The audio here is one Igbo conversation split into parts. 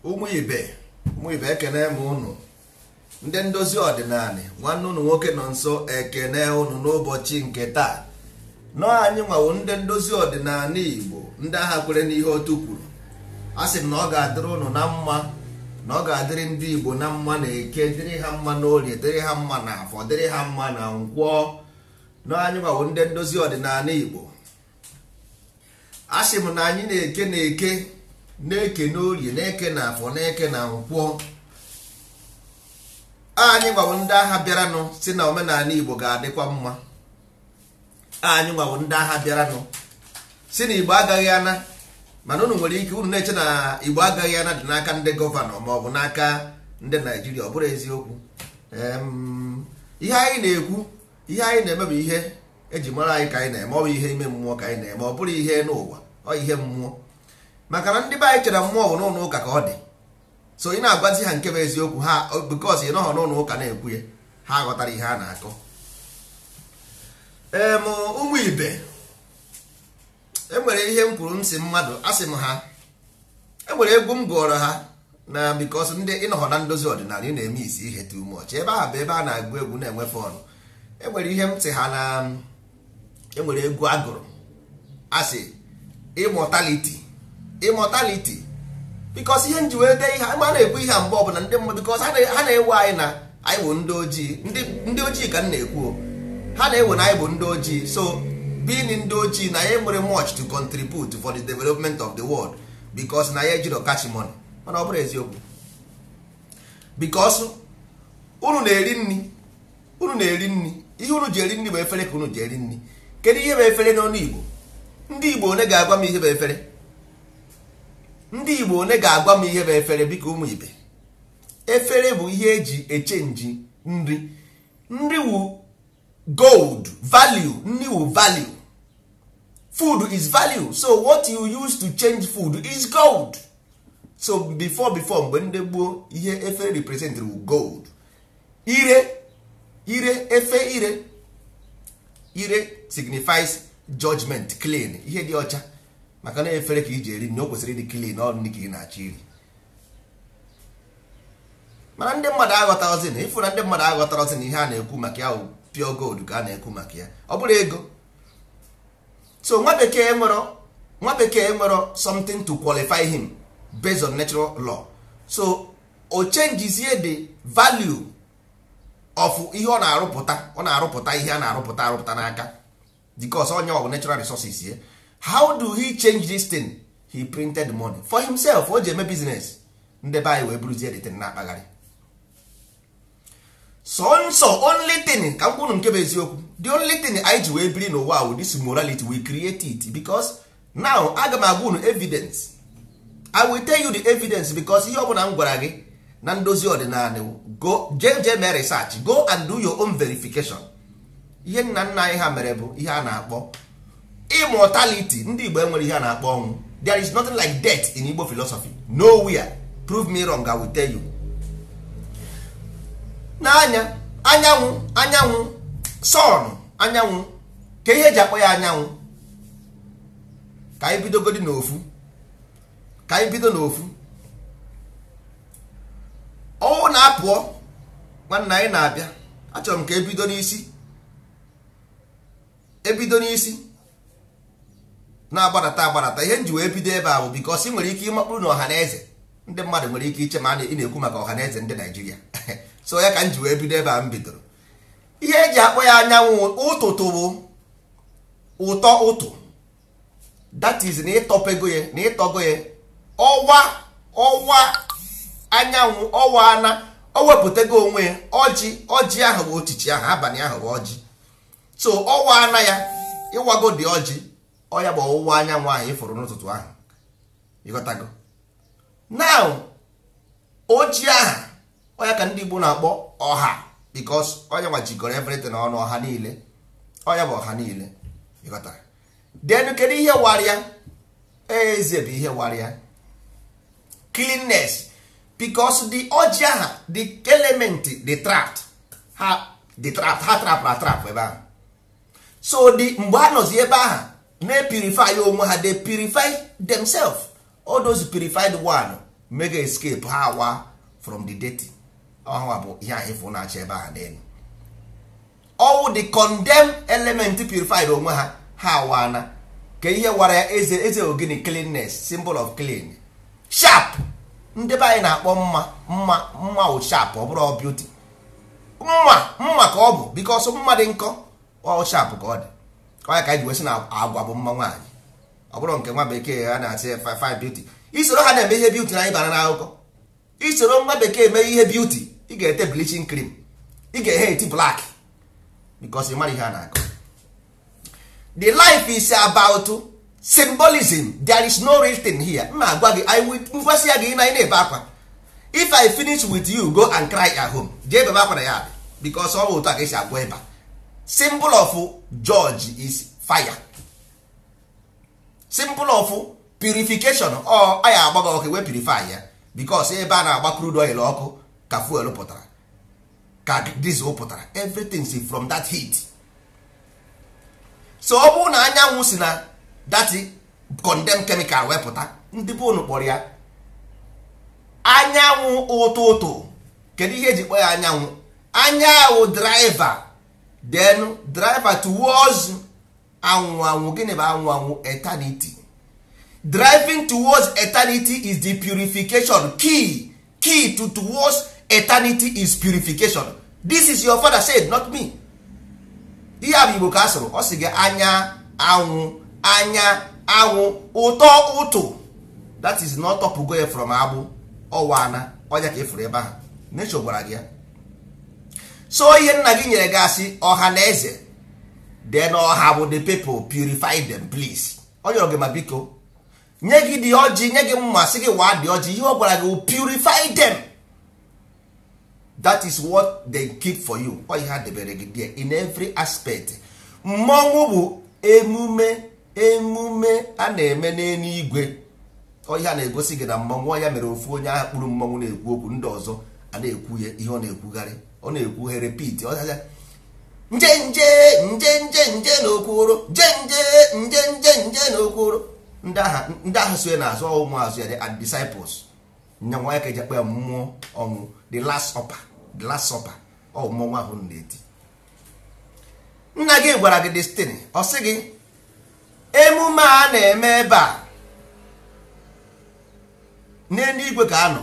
Ụmụ ibe, ụmụ ibe, ekene m ụnụ. Ndị ndozi ọdịnala, nwanne ụnụ nwoke nọ nso ekene ụnụ n'ụbọchị nke taa. Nọ anyị nwawo ndị ndozi ọdịnala Igbo, ndị agha kwere n'ihe otu kwuru. A sị m na ọ ga-adịrị ụnụ na mma, na ọ ga-adịrị ndị Igbo na mma na eke, dịrị ha mma na orie, dịrị ha mma na afọ, dịrị ha mma na nkwọ. Nọ anyị nwawo ndị ndozi ọdịnala Igbo. A sị m na anyị na-eke na eke, na-eke n'orie, na-eke na afọ, na-eke na nkwọ. Anyị nwawo ndị agha bịaranụ si na omenala Igbo ga-adịkwa mma. Anyị nwawo ndị agha bịaranụ si na Igbo agaghị ana, mana unu nwere ike unu na-eche na Igbo agaghị ana dị n'aka ndị gọvanọ ma ọ bụ n'aka ndị Naijiria. Ọ bụrụ eziokwu, ihe anyị na-ekwu, ihe anyị na-eme bụ ihe eji mara anyị ka anyị na-eme. Ọ bụ ihe ime mmụọ ka anyị na-eme, ọ bụrụ ihe n'ụwa, ọ ihe mmụọ. Maka na ndị be anyị chere mmụọ bụ n'ụlọ ụka ka ọ dị. So ị na-agwazi ha nke bụ eziokwu ha, because ị nọghọ n'ụlọ ụka na-ekwu ya, ha ghọtara ihe a na-akọ. Ụmụ ibe, enwere ihe m kwuru, m si mmadụ, asị m ha enwere egwu m gụọrọ ha na because ndị ịnọghọ na ndozi ọdịnala, ị na-eme isi ihe too much. Ebe ahụ bụ ebe a na-agụ egwu na-enwe fun. Enwere ihe m sị ha na enwere egwu agụrụ, asị immortality, immortality. Because ihe nji wee dee ihe ma na-ekwu ihe a mgbe ọbụla ndị mmadụ, because ha na-ewe anyị na anyị bụ ndị ojii, ndị ojii ka m na-ekwu, ha na-ewe na anyị bụ ndị ojii. So being ndị ojii, na anyị nwere much to contribute for the development of the world, because na ya ejiro cash money. Mana ọ bụrụ eziokwu, because unu na-eri nri, unu na-eri nri, ihe unu ji eri nri bụ efere ka unu ji eri nri. Kedu ihe bụ efere n'ọnụ Igbo? Ndị Igbo one ga-agwa m ihe bụ efere? Ndị Igbo one ga-agwa m ihe bụ efere? Biko, ụmụ ibe, efere bụ ihe eji echange nri. Nri wu gold value, nri wu value, food is value. So what you use to change food is gold. So before mgbe ndị gboo, ihe efere represent wu gold. Ire, ire, efe, ire, ire signifies judgment, clean, ihe dị ọcha. Maka na efere ka iji eri nri, o kwesịrị ịdị clean. Ọ nri ka ị na-achọ iri. Mana ndị mmadụ aghọtaghọzi na ịfụ na ndị mmadụ aghọtaghọzi na ihe a na-ekwu maka ya bụ pure gold ka a na-ekwu maka ya, ọ bụrụ ego. So nwa bekee nwere something to qualify him based on natural law. So o changezie the value of ihe ọ na-arụpụta. Ọ na-arụpụta ihe a na-arụpụta arụpụta n'aka, because onye ọ bụ natural resources ye. How do he change this thing? He printed money for himself, o ji eme business. Ndị be anyị wee buruzie the thing na-akpagharị. So nsọ, only thing ka m kwuru nke bụ eziokwu, the only thing anyị ji wee biri n'ụwa with this morality, we create it. Because now aga m agwa unu evidence. I will tell you the evidence, because ihe ọbụla m gwara gị na ndozi ọdịnala, go jee jee mee research, go and do your own verification. Ihe nna nna anyị ha mere bụ ihe a na-akpọ immortality. Ndị Igbo enwere ihe a na-akpọ ọnwụ. There is nothing like death in Igbo philosophy, nowhere. Prove me wrong, I will tell you. N'anya anyanwụ, anyanwụ, sun, anyanwụ, ka ihe eji akpọ ya anyanwụ. Ka anyị bidogodi n'ofu, ka anyị bido n'ofu. Ọnwụ na-apụọ, nwanne, anyị na-abịa. Achọrọ m ka ebido n'isi, ebido n'isi na-agbadata agbadata. Ihe m ji wee bido ebe a bụ because ị nwere ike ịmakpụrụ na ọha na eze, ndị mmadụ nwere ike iche ma ị na-ekwu maka ọha na eze ndị Naijiria. So ya ka m ji wee bido ebe a m bidoro. Ihe eji akpọ ya anyanwụ, ụtụtụ bụ ụtọ ụtụ, that is na ịtọpego ya, na ịtọgo ya. Ọwa, ọwa anyanwụ, ọwa ana o wepụtago onwe ya. Ọjị, ọjị ahụ bụ ochichi ahụ, abalị ahụ bụ ọjị. So ọwa ana ya ịwago dị ọjị, ọya bụ ọwụwa anyanwụ ahụ ịfụrụ n'ụtụtụ ahụ. Ịghọtago now? Oji aha ọya ka ndị Igbo na-akpọ ọha, because ọya nwa jikọrọ everything ọnụ, ọha niile, ọya bụ ọha niile. Ịghọtara? Then kedu ihe warịa? Eze bụ ihe warịa, cleanness, because the ọjị aha, the element, the trapped ha, the trap ha, trap na trap ebe ahụ. So the mgbe ha nọzi ebe ahụ na-epurify onwe ha, they purify themselves. All those purified one Mega escape ha awa from the dirty. Ọha bụ ihe ahụ ịfụ na-acha ebe ahụ n'elu. All the condemned element purified onwe ha, ha awana ka ihe wara ya. Eze, eze ogini? Cleanness, symbol of clean, sharp. Ndị be anyị na-akpọ mma mma. Mma wụ sharp, ọ bụrụ beauty. Mma mma ka ọ bụ, because mma dị nkọ, ọ sharp ka ọ dị. Ọ ya ka anyị ji wee sị na agwa bụ mma nwaanyị. Ọ bụrụ nke nwa bekee a na-asị fine beauty, isoro ha na-eme ihe beauty na anyị bara n'akụkọ. Isoro nwa bekee mee ihe beauty, ị ga-ete bleaching cream, ị ga-ehe eti black, because ị mara ihe a na-akọ. The life is about symbolism. There is no real thing here. M na-agwa gị, I will ngwasị ya gị na ị na-ebe akwa. If I finish with you, go and cry at home. Jee bebe akwa na ya, because ọ bụ otu a ka esi agwa ịba. Symbol of George is fire, symbol of purification. Ọ anyị agba gị ọkụ wee purify ya, because ebe a na-agba crude oil ọkụ ka fuel pụtara, ka diesel pụtara. Everything is from that heat. So ọ bụrụ na anyanwụ si na that condemn chemical wee pụta, ndị be unu kpọrọ ya anyanwụ ụtụtụ. Kedu ihe eji kpọ ya anyanwụ? Anyanwụ driver, then driver towards anwụ anwụ. Gịnị bụ anwụ anwụ? Eternity. Driving towards eternity is the purification key. Key to towards eternity is purification. This is your father said, not me. Ihe a bụ Igbo ka a sụrụ. Ọ sị gị anya anwụ, anya anwụ ụtọ ụtụ. That is not tọpụgo ya from agbụ ọwana ọnya ka ịfụrụ ebe ahụ. Nature gwara gị ya. So ihe nna gị nyere gị asị ọha na eze, then ọha bụ the people. Purify them, please. Ọ nyọrọ gị ma biko nye gị dị ọjị, nye gị mma, sị gị waa dị ọjị. Ihe ọ gwara gị, purify them. That is what they keep for you. Ọ ihe ha debere gị there in every aspect. Mmọnwụ bụ emume, emume a na-eme n'eluigwe. Ọ ihe a na-egosi gị na mmọnwụ ya mere ofu onye ahụ kpụrụ mmọnwụ na-ekwu okwu, ndị ọzọ a na-ekwu ya. Ihe ọ na-ekwugharị, ọ na-ekwughe repeat nje nje nje nje nje n'okwuro nje nje nje nje nje n'okwuro. Ndị agha so ya na-azụ ụmụazụ ya and disciples. Nyanwa ya ka eji akpọ ya mmụọ ọnwụ, the last supper, the last supper. Ọ mmọnwụ ahụ na-eti. Nna gị gwara gị destiny. Ọ sị gị emume a na-eme ebe a n'eluigwe ka a nọ,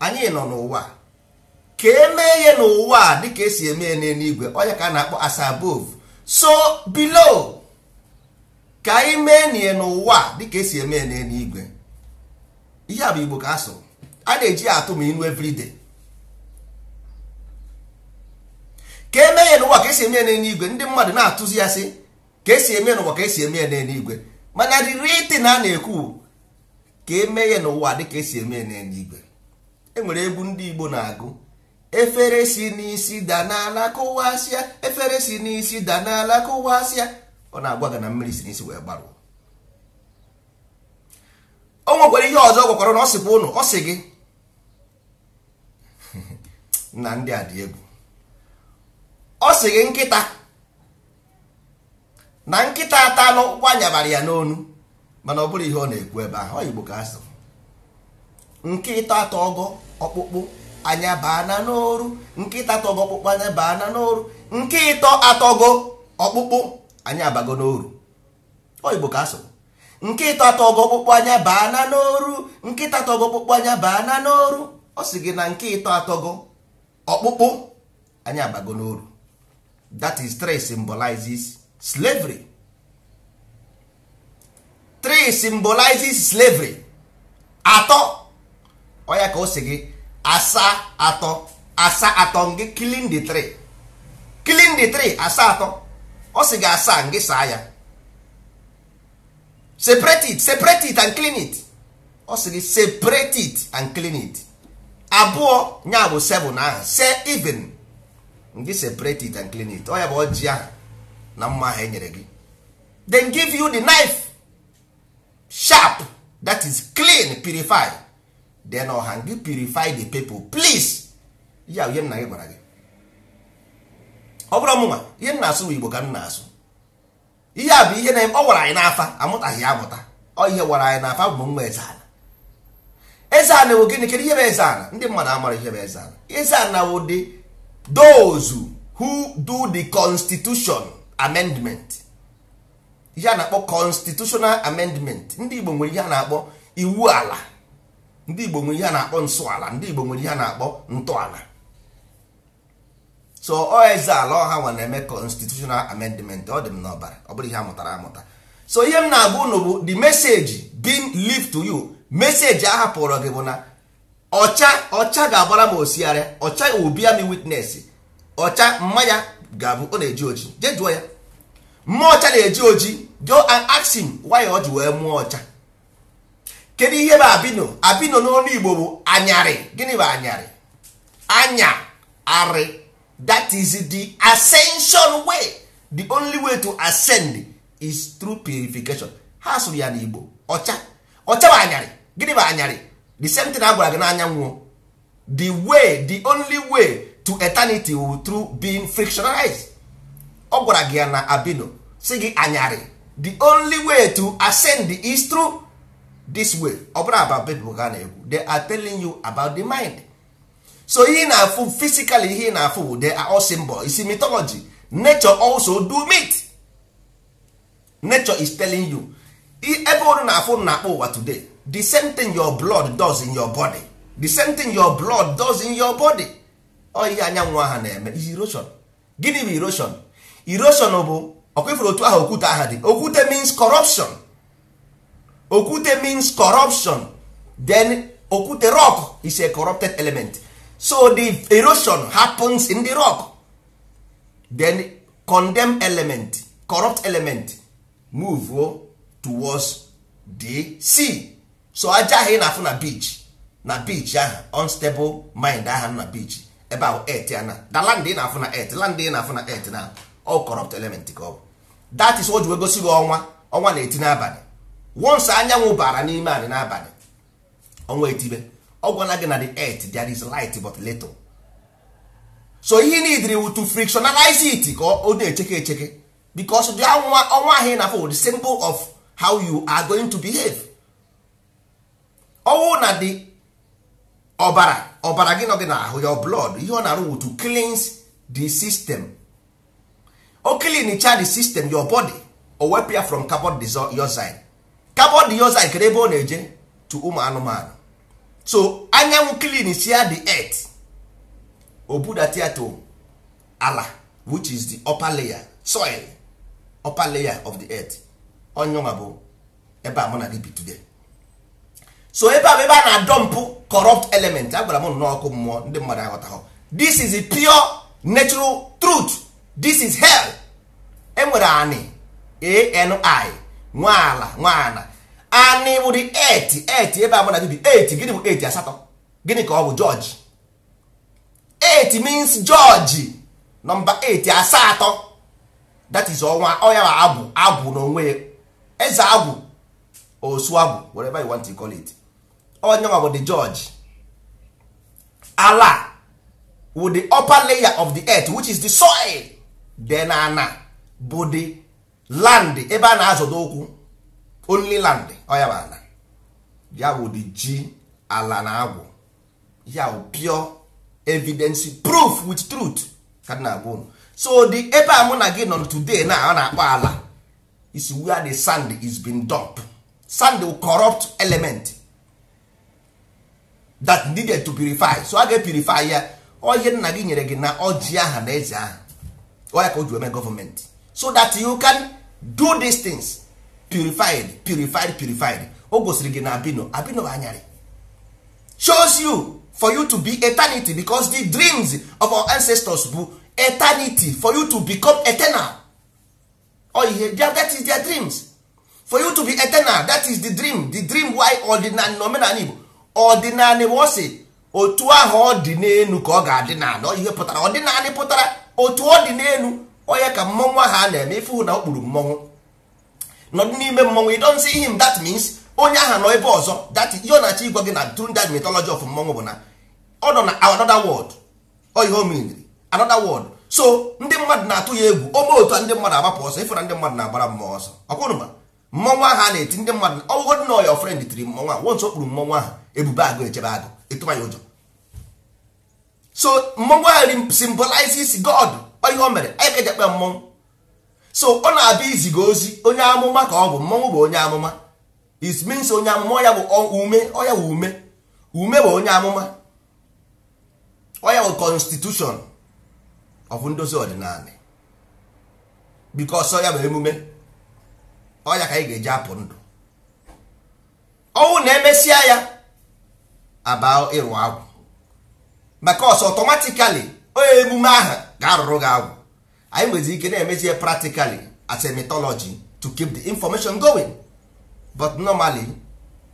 anyị nọ n'ụwa ka emee ihe n'ụwa a dịka esi eme ya n'eluigwe. Ọya ka a na-akpọ as above, so below. Ka anyị mee nie n'ụwa dịka esi eme ya n'eluigwe. Ihe a bụ Igbo ka a sụrụ, a na-eji ya atụ ma inu everyday. Ka eme ya n'ụwa ka esi eme ya n'eluigwe. Ndị mmadụ na-atụzi ya sị ka esi eme n'ụwa ka esi eme ya n'eluigwe, mana the real thing a na-ekwu, ka eme ya n'ụwa dịka esi eme ya n'eluigwe. E nwere egwu ndị Igbo na-agụ: efere si n'isi da n'ala kụwasịa, efere si n'isi da n'ala kụwasịa. Ọ na-agwa gị na mmiri si n'isi wee gbarụọ. O nwekwara ihe ọzọ ọ gwakwara na ọ sịkwa ụnụ, ọ sị gị na ndị a dị egwu. Ọ sị gị nkịta na nkịta ata n'ụkwụ anyabara ya n'onu, mana ọ bụrụ ihe ọ na-ekwu ebe ahụ, ọ Igbo ka a sịrị nkịta atọgọ ọkpụkpụ anya baa na n'oru. Nkịta atọgọ ọkpụkpụ anya baa na n'oru. Nkịta atọgọ ọkpụkpụ anya abago n'oru. Ọ Igbo ka a sịrị nkịta atọgọ ọkpụkpụ anya baa na n'oru. Nkịta atọgọ ọkpụkpụ anya baa na n'oru. Ọ sị gị na nkịta atọgọ ọkpụkpụ anya abago n'oru. That is, three symbolizes slavery. Three symbolizes slavery. Atọ ọ ya ka o si gị asa atọ, asa atọ ngị. Clean the tree, clean the tree. Asa atọ, ọ sị gị asa ngị, saa ya, separate it, separate it and clean it. Ọ sị gị separate it and clean it. Abụọ nya bụ seven ahụ, se even ngị, separate it and clean it. Ọ ya bụ ọjị ahụ na mma ahụ e nyere gị. Then give you the knife sharp, that is clean, purify. Then ọha gị purify the people, please. Ya ihe nna gị gwara gị, ọ bụrụ ọmụnwa ihe m na-asụ bụ Igbo ka m na-asụ. Ihe a bụ ihe na ọ wara anyị n'afa, amụtaghị ya amụta. Ọ ihe wara anyị n'afa bụ nwa eze ala. Eze ana wụ gịnị? Kedu ihe bụ eze ana? Ndị mmadụ amara ihe bụ eze ana. Eze ana wụ the those who do the constitution amendment. Ihe a na-akpọ constitutional amendment. Ndị Igbo nwere ihe a na-akpọ iwu ala. Ndị Igbo nwere ihe a na-akpọ nsọ ala. Ndị Igbo nwere ihe a na-akpọ ntọala. So ọ eze ala ọha nwa na-eme constitutional amendment. Ọ dị m n'ọbara, ọ bụrụ ihe a mụtara amụta. So ihe m na-agwa unu bụ the message being lived to you. Message a hapụrụ gị bụ na ọcha ọcha ga-agbara m osiarịa, ọcha will bear me witness. Ọcha mmanya ga-abụ ọ na-eji oji, jee jụọ ya. Mmụọ ọcha na-eji oji, go and ask him why ọ ji wee mụọ ọcha. Kedu ihe bụ abino? Abino n'ọnụ Igbo bụ anyarị. Gịnị bụ anyarị? Anya arị. That is the ascension way. The only way to ascend is through purification. Ha sụrụ ya n'Igbo ọcha. Ọcha bụ anyarị. Gịnị bụ anyarị? The same thing a gwara gị n'anyanwụ. The way, the only way to eternity will through being frictionalized. Ọ gwara gị ya na abino, si gị anyarị. The only way to ascend is through this way. Ọ bụrụ about people ka na-ekwu, they are telling you about the mind. So ihe ị na-afụ physically, ihe ị na-afụ bụ they are all symbol. It's mythology. Nature also do meet. Nature is telling you ebe unu na-afụ na-akpọ ụwa today, the same thing your blood does in your body, the same thing your blood does in your body. Ọ ihe anyanwụ aha na-eme is erosion. Gịnị bụ erosion? Erosion bụ ọkwa otu ahụ okwute aha dị. Okwute means corruption. Okwute means corruption. Then okwute, rock is a corrupted element. So the erosion happens in the rock. Then condemn element, corrupt element move towards the sea. So aja ahụ ị na-afụ na beach, na beach ahụ, unstable mind ahụ na beach ebe ahụ, earth ya na the land ị na-afụ na earth, land ị na-afụ na earth na all corrupt element ka ọ bụ. That is o ji wee gosi gị ọnwa. Ọnwa na-eti n'abalị. Once anyanwụ bara n'ime anị n'abalị, ọnwa etibe. Ọ gwala gị na the earth there is light but little. So ihe need to frictionalize it ka ọ na-echeke echeke, because the ọnwa, ọnwa ahụ ị na-afụ, the symbol of how you are going to behave. Ọwụ na the ọbara, ọbara gị nọ gị n'ahụ, your blood, ihe ọ na-arụ to cleanse the system. O clean cha the system, your body. O wepụ ya from carbon dioxide. Carbon dioxide, kedu ebe ọ na-eje? To ụmụ anụmanụ. So anyanwụ clean sia the earth, o budata ya to ala, which is the upper layer soil, upper layer of the earth. Onyenwa bụ ebe a mụ na gị bi today. So ebe a bụ ebe a na-adọmpụ corrupt element. A gwara m nnọọ ọkụ mmụọ, ndị mmadụ aghọtaghọ. This is a pure natural truth. This is hell. Enwere anị, ani, nwa ala, nwa ana. Anị bụ the earth. Earth ebe a mụ na gị bi. Earth, gịnị bụ earth? Asatọ. Gịnị ka ọ bụ? Judge. 8 means judge. Number 8, asatọ. That is ọnwa. Ọya bụ agwụ. Agwụ n'onwe ya, eze agwụ, osu agwụ, whatever you want to call it, onye nwa bụ the judge. Ala with the upper layer of the earth, which is the soil. Then ana bụ the land ebe a na-azọdo ụkwụ, only land. Ọya bụ ana. Ya bụ the ji, ala na agwụ. Ya bụ pure evidence, proof with truth ka m na-agwa unu. So the ebe a mụ na gị nọ today na a na-akpọ ala is where the sand is been dumped. Sand will corrupt element that needed to purify. So a ga-purify ya. Onye nna gị nyere gị na ọjị aha na eze aha, ọ ya ka o ji eme gọọmenti, so that you can do these things purified, purified, purified. O gosiri gị na abino. Abino bụ anyarị. Shows you for you to be eternity, because the dreams of our ancestors bụ eternity, for you to become eternal. Ọ ihe, that is their dreams, for you to be eternal. That is the dream, the dream why ọdịnala na omenala Igbo. Ọdịnala bụ ọ sị otu ahụ ọ dị n'elu ka ọ ga-adị n'ala. Ọ ihe pụtara ọdịnala pụtara otu ọ dị n'elu. Onye ka mmọnwụ ahụ a na-eme ife na okpuru mmọnwụ nọdụ n'ime mmọnwụ, you don't see him. That means onye ahụ nọ ebe ọzọ. That ihe ọ na-achọ ịgwa gị na through that mythology of mmọnwụ bụ na ọ nọ na another world. Ọ ihe o meaniri, another world. So ndị mmadụ na-atụ ya egwu ome otu a, ndị mmadụ agbapụ ọsọ. Ịfụ na ndị mmadụ na-agbara mmụọ ọsọ, ọkwụrụ ma mmọnwụ ahụ a na-eti ndị mmadụ. Ọgwụgwọ dị na your friend tiri mmọnwụ ahụ once, o kpuru mmọnwụ ahụ. Ebube agụ echebe agụ, ịtụba ya ụjọ. So mmọnwụ ahụ symbolizes God. Ọ ihe o mere anyị ka eji akpa mmọnwụ. So ọ na-abịa iziga ozi onye amụma ka ọ bụ. Mmọnwụ bụ onye amụma. It means onye amụma. Ọ ya bụ ume, ọ ya bụ ume. Ume bụ onye amụma. Ọ ya bụ constitution of ndozi ọdịnala, because ọ ya bụ emume, ọ ya ka anyị ga-eji apụ ndụ. Ọnwụ na emesịa ya aba ịrụ agwụ, maka ọsọ automatically onye emume ahụ ga-arụrụ gị agwụ. Anyị nwezi ike na-emezie practically as a mythology to keep the information going, but normally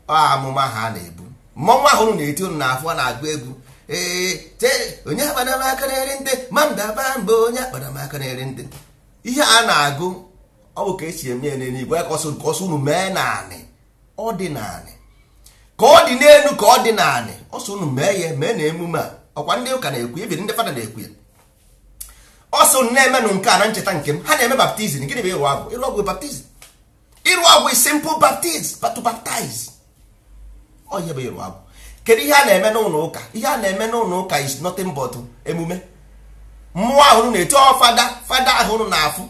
ọ amụma ha a na-ebu. Mmọnwụ ahụ unu na-eti, unu na-afụ a na-agụ egwu, ee, te onye akpara m aka na-eri ntị ma m daba mba, onye akpara m aka na-eri ntị. Ihe a na-agụ, ọ bụ ka esi eme ya n'eluigwe, ka ọsọ unu mee naanị ọ dị naanị ka ọ dị n'elu, ka ọ dị naanị ọsọ unu mee ya, mee na emume a. Ọkwa ndị ụka na-ekwu, ibi ndị fada na-ekwu ya, ọsọ unu na-emenụ nke a na ncheta nke m. Ha na-eme baptism. Gịnị bụ ịrụ agwụ? Ịrụ agwụ bụ baptism. Ịrụ agwụ is simple baptism, but to baptize. Ọ ihe bụ ịrụ agwụ. Kedu ihe a na-eme n'ụlọ ụka? Ihe a na-eme n'ụlọ ụka is nothing but emume. Mmụọ ahụ unu na-eti, ọ fada, fada ahụ unu na-afụ,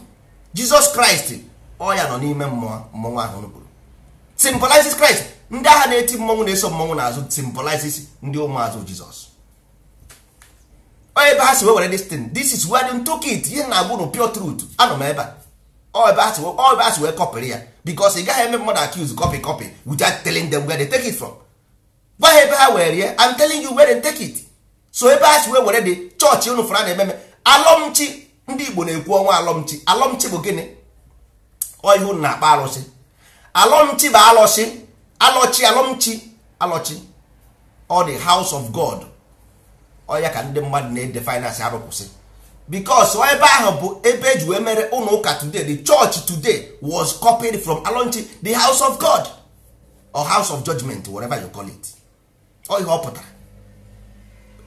Jizọs Kraịst, ọ ya nọ n'ime mmụọ. Mmọnwụ ahụ unu kwuru symbolizes Christ. Ndị agha na-eti mmọnwụ, na-eso mmọnwụ n'azụ, symbolizes ndị ụmụazụ Jizọs. Ọ ebe ha si wee were this thing. This is where they took it. Ihe na-agwụ nu pure truth anọ m ebe a. Ọ ebe ha si wee kọpịrị ya, because ị gaghị eme mmadụ accuse copy copy without telling them where they take it from. Gwa ha ebe ha were ya. I'm telling you where they take it. So ebe ha si wee were dị chọọchị unu fụra na-ememe alọmchi. Ndị Igbo na-ekwu ọnwa alọmchi. Alọmchi bụ gịnị? Ọ ihe unu na-akpọ arụsị. Alọmchi bụ alọsị, alọchi, alọmchi, alọchi. Ọ the house of God. Ọ ya ka ndị mmadụ na-ede finance arụkwụsị, because ebe ahụ bụ ebe eji wee mere ụlọ ụka today. The church today was copied from alọmchi, the house of God or house of judgment, whatever you call it. Ọ ihe ọ pụtara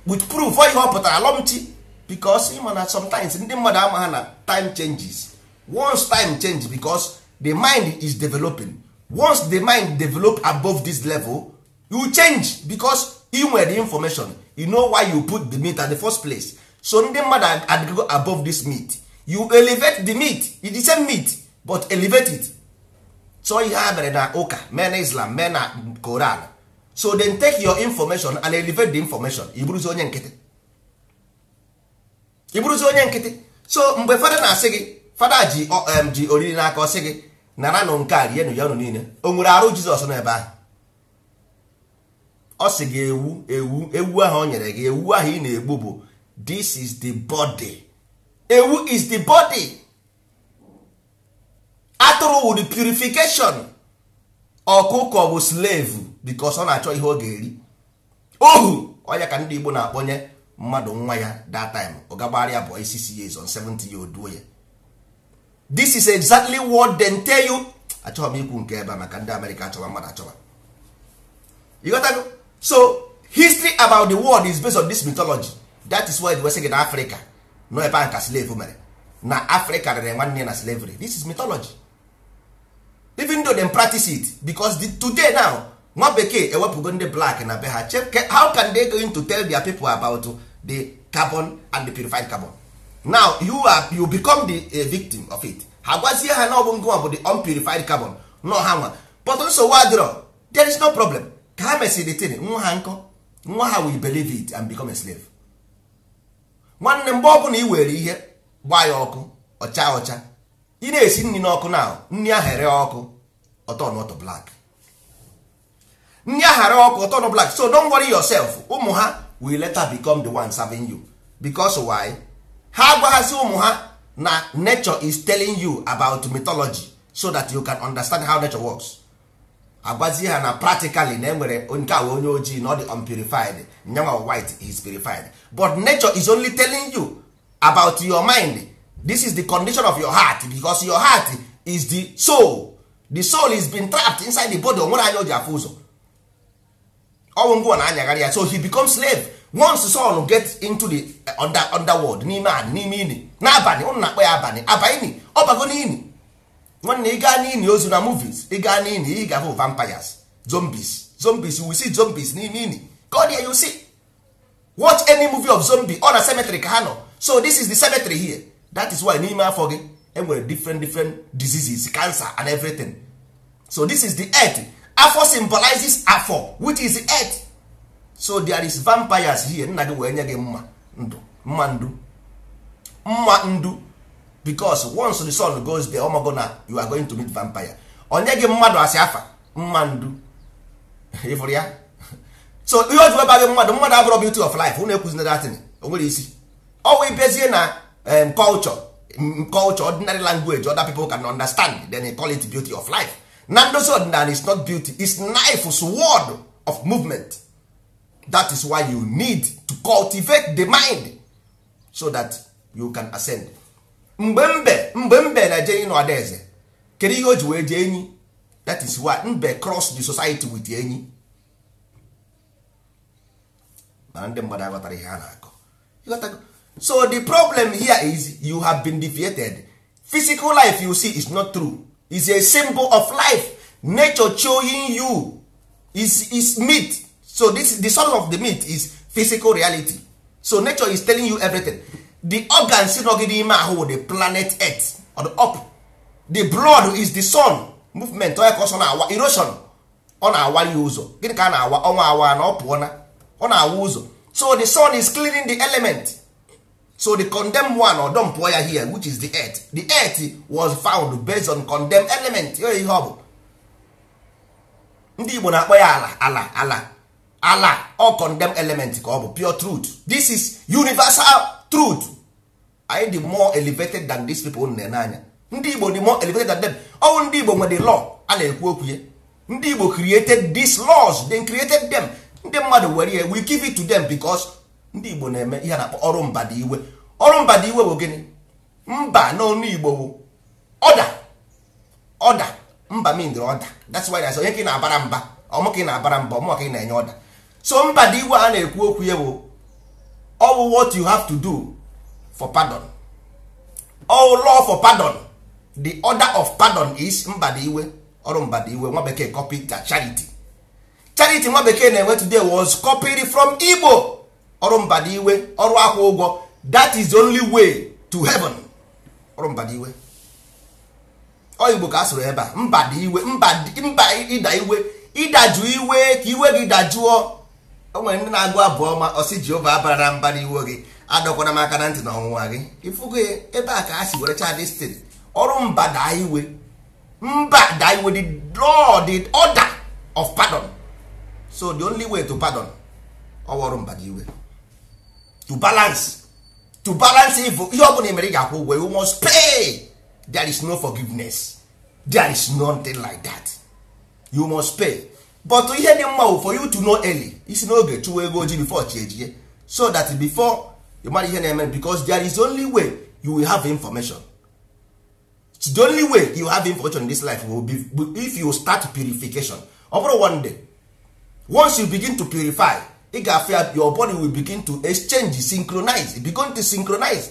with proof. Ọ ihe ọ pụtara, alọmchi, because ịma na sometimes ndị mmadụ ama ha na time changes. Once time change, because the mind is developing, once the mind develop above this level, you change, because you nwere the information. You know why you put the meat at the first place. So ndị mmadụ adịgo above this meat, you elevate the meat. It's the same meat, but elevate it. So ihe ha mere na ụka, mee na Islam, mee na Koran. So then take your information and elevate the information. Iburuzi onye nkịtị, iburuzi onye nkịtị. So mgbe fada na-asị gị, fada ji ji oriri n'aka, ọ sị gị naranụ nke a, rienụ ya unu niile, o nwere arụ Jizọs nọ ebe ahụ. Ọ sị gị ewu, ewu, ewu ahụ o nyere gị, ewu ahụ ị na-egbu bụ this is the body. Ewu is the body. Atụrụ wụ the purification. Ọkụkọ bụ slave, because ọ na-achọ ihe ọ ga-eri. Ohu ọya ka ndị Igbo na-akpọnye mmadụ nwa ya that time ọ gagbara ya bụ 6 years on 70 ya oduo ya. This is exactly what they tell you. Achọghị m ikwu nke ebe a maka ndị Amerịka achọba mmadụ achọba. You got to go. So history about the world is based on this mythology. That is why the west gị na Africa nọ ebe ahụ ka slave mere na Africa rere nwanne ya na slavery. This is mythology, even though them practice it, because today now nwa bekee ewepụgo ndị black na be ha. Check how can they going to tell their people about the carbon and the purified carbon. Now you become the victim of it. Ha gwazie ha na ọ bụ ngụnwa bụ the unpurified carbon nọ ha nwa, but nsogbu adịrọ. There is no problem. Ka ha mesịrị the thing, nwa ha nkọ, nwa ha will believe it and become a slave. Nwanne, mgbe ọ bụla ị were ihe gbaa ya ọkụ, ọcha ọcha, ị na-esi nri n'ọkụ na nri ahụ ere ọkụ, ọtọ n'ọtọ black. Nri ahụ ere ọkụ, ọtọ black. So don't worry yourself. Ụmụ ha will later become the one serving you. Because why? Ha agwaghazi ụmụ ha na nature is telling you about mythology so that you can understand how nature works. Agwazie ha na practically na enwere nke a onye ojii na ọ dị unpurified, nyanwa white is purified, but nature is only telling you about your mind. This is the condition of your heart, because your heart is the soul. The soul is been trapped inside the body. Onwere anya o ji afụ ụzọ, ọnwụ ngwa na anyagharị ya. So he becomes slave. Once soul get into the underworld, n'ime anị, n'ime ini n'abalị, ụnụ na-akpọ ya abalị abalị, ọ bago n'ini. Nwanne, ị gaa n'ini ozu na movies, ị gaa n'ini, ị ga-afụ vampires, zombies. Zombies, you will see zombies n'ime ini. Go there, you see. Watch any movie of zombie, ọ na cemetery ka ha nọ. So this is the cemetery here. That is why n'ime afọ gị enwere different different diseases, cancer and everything. So this is the earth. Afọ symbolizes afọ, which is the earth. So there is vampires here. Nna gị wee nye gị mma ndụ, mma ndu, mma ndu, because once the sun goes there, ọmago na you are going to meet vampire. Onye gị mmadụ asị afa mma ndu, ịfụrụ ya. So ihe o ji weba gị mmadụ, mmadụ abụrụ beauty of life. Unu ekwuzina datin, o nwere isi ọnwa ịbịazie na culture, culture, ordinary language other people can understand, then they call it beauty of life. Na ndozi ọdịnala is not beauty, is knife, sword of movement. That is why you need to cultivate the mind so that you can ascend. Mgbe mbe na-eje ịnụ adaeze, kedu ihe o ji wee jee enyi? That is why mbe cross the society with enyi. Mana ndị mmadụ aghọtara ihe a na-akọ. So the problem here is you have been defeated. Physical life you see is not true. It's a symbol of life. Nature showing you is meat. So this the source of the meat is physical reality. So nature is telling you everything. The organs nọ gị n'ime ahụ, the planet earth or the up. The blood is the sun movement. Onye ka ọsọ na-awa erosion, ọ na-awali ya ụzọ. Gịnị ka a na-awa? Ọnwa awa na ọ pụọ na ọ na-awa ụzọ. So the sun is cleaning the element. So the condemned one or dump ya here, which is the earth. The earth was found based on condemned element. Ihe ọ bụ ndị Igbo na-akpọ ya ala, ala, ala, ala, all condemned element ka ọ bụ pure truth. This is universal truth. Anyị dị more elevated than these people na-ene anya. Ndị Igbo dị more elevated than them. Ọwụ ndị Igbo nwere the law a na-ekwu okwu ya. Ndị Igbo created these laws, they created them. Ndị mmadụ were ya, we give it to them because ndị Igbo na-eme ihe a na-akpọ ọrụ mba dị iwe. Ọrụ mba dị iwe bụ gịnị? Mba n'ọnụ Igbo bụ ọda, ọda. Mba mean ọda. That's why I say onye ka ị na-abara mba, ọmụ ka ị na-abara mba, ọmụ ka ị na-enye ọda. So mba dị iwe a na-ekwu okwu ya bụ all what you have to do for pardon. All law for pardon. The order of pardon is mba dị iwe, ọrụ mba dị iwe. Nwa bekee copy charity. Charity nwa bekee na-enwe today was copied from Igbo. Ọrụ mba dị iwe, ọrụ akwụ ụgwọ. That is the only way to heaven. Ọrụ mba dị iwe, ọ Igbo ka a sụrụ ebe a. Mba dị iwe, mba ịda iwe, ịdajụ iwe ka iwe gị dajụọ. O nwere ndị na-agụ abụ ọma, ọsị Jehova abara na mba n'iwe gị, adọkwana m aka na ntị na ọnwụnwa gị. Ifugo ebe a ka a si were cha destiny. Ọrụ mba daa iwe, mba daa iwe, the law, the order of pardon. So the only way to pardon, ọrụ mba dị iwe, to balance, to balance evil. Ihe ọ bụla ị mere ị ga-akwụ ụgwọ. You must pay. There is no forgiveness. There is nothing like that. You must pay. But ihe dị mma for you to know early, isi n'oge chụwa ego ojii before chi ejie, so that before you mara ihe na-eme, because there is only way you will have information. The only way you have information in this life will be if you start purification. Ọ bụrụ one day, once you begin to purify, ị ga-afịa your body will begin to exchange, synchronize, begin to synchronize.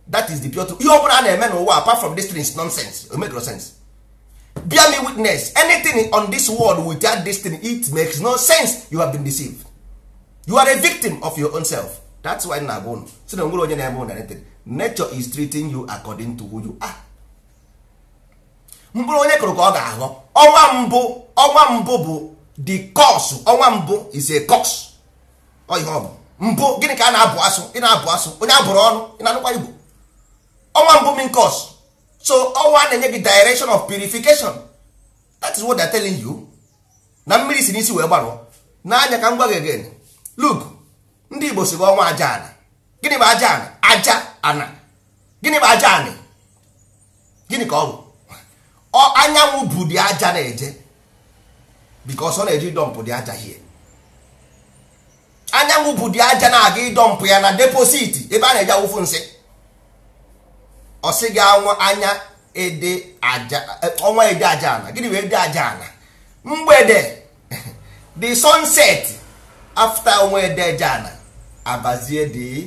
That is the pure truth. Ihe ọ bụla a na-eme n'ụwa apart from this thing is nonsense. It make no sense. Bear me witness, anything on this world without this thing, it makes no sense. You have been deceived. You are a victim of your own self. That's why na agwa unu si na nwere onye na-eme unu anything. Nature is treating you according to who you are. Mkpụrụ onye kụrụ ka ọ ga-aghọ. Ọnwa mbụ bụ the curse. Ọnwa mbụ is a curse. Ọ ihe ọ bụ mbụ. Gịnị ka a na-abụ asụ? Ị na-abụ asụ onye abụrụ ọnụ, ị na-anụkwa Igbo. Ọnwa mbụ mean curse. So ọnwa na-enye gị direction of purification. That is what they are telling you. Na mmiri si n'isi wee gbarụọ n'anya. Ka m gwa gị again, look, ndị Igbo si gị ọnwa aja ana. Gịnị bụ aja ana? Aja ana. Gịnị bụ aja anị? Gịnị ka ọ bụ? Anyanwụ bụ dị aja na-eje, because ọ na-eji dump dị aja hie. Anyanwụ bụ dị aja na-aga ịdump ya na deposit ebe a na-eji awụfu nsị. Ọ sị gị anwụ anya ede aja, ọnwa ede aja ana. Gịnị bụ ede aja ana? Mgbede, the sunset after ọnwa ede aja ana, abazie dị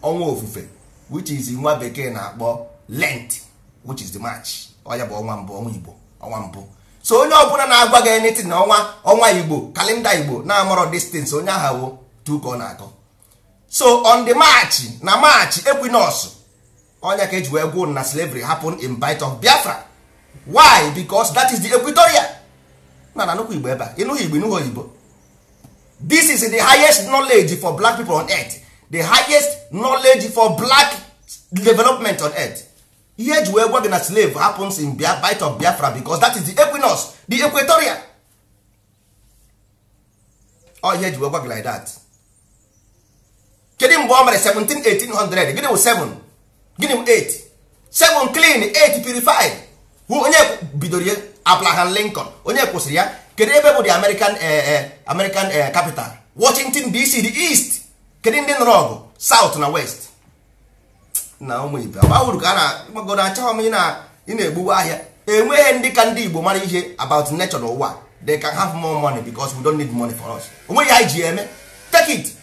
ọnwa ofufe, which is nwa bekee na-akpọ Lent, which is the March. Ọ ya bụ ọnwa mbụ, ọnwa Igbo, ọnwa mbụ. So onye ọbụla na-agwa gị anything na ọnwa ọnwa Igbo, kalenda Igbo na-amarọ distance, onye ahụ wụ tu ka ọ na-akọ. So on the March na March equinox, onye ka eji wee gwuo na slavery happen in Bight of Biafra. Why? Because that is the equatorial. Na nnukwu Igbo ebe a, ịnụghị Igbo, ịnụghị oyibo. This is the highest knowledge for black people on earth, the highest knowledge for black development on earth. Ihe eji wee gwa gị na slave happens in Bight of Biafra because that is the equinox, the equatorial. Ọ ihe eji wee gwa gị like that. Kedu mgbe ọ mere? 17 1800. Gịnị bụ 7? Gịnị bụ 8? 7 clean, 8 purified. Onye bidoro ya? Abraham Lincoln. Onye kwụsịrị ya? Kedu ebe bụ the American capital? Washington DC, the east. Kedu ndị nụrụ ọgụ? South na west. Na ụmụ ibe agbawuru ka a na-agbago achọghị m ị na-egbuwe ahịa. Enweghị ndị ka ndị Igbo mara ihe about nature n'ụwa. They can have more money because we don't need money for us. Onweghị ihe anyị ji eme. Take it.